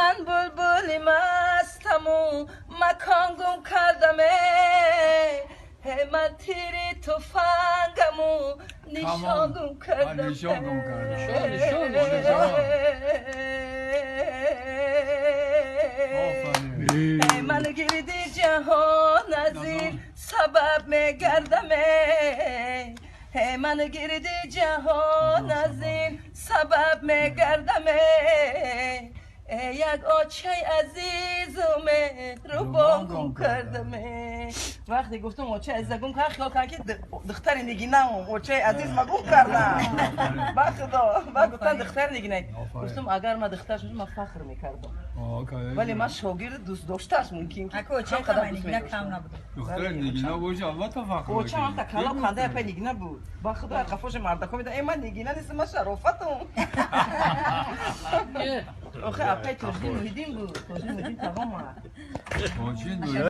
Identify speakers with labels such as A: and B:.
A: Ман булбули мастаму макон гум кардаме. Ман тири туфангаму нишон гум кардам.
B: Нишон гум кардам.
C: Нишон, нишон.
B: Офарин.
A: Ман гирди ҷаҳон аз ин сабаб мегардаме. Ман гирди ҷаҳон аз ин сабаб мегардаме. Як очаи азизу меҳрубон гум кардаме. Вақте гуфтам, очаи азиза гум кард, хиёл кард, ки духтари Нигинаам очаи азиз ма гум кардам. Ба Худо, ба гуфтан, духтари Нигина. Гуфтам, агар ма духтар шудам, ман фахр мекардам, вале ман шогирди дӯстдоштааш мумкин ки
D: Ака, очаи
A: ҳам қадар
D: ҳама
A: дӯст
D: Нигина
A: медоштам.
D: Кам набуд.
B: Духтари Нигина боша, албатта, фахр.
A: Очам ҳам та калом хандаи апай Нигина буд. Ба Худо, қафоши мардако меда: «Э, ман Нигина нестам, ман Шарофатам». Охе, апай Тоҷиддин Муҳиддин буд. Тоҷиддин Муҳиддин тавома.
B: Тоҷин.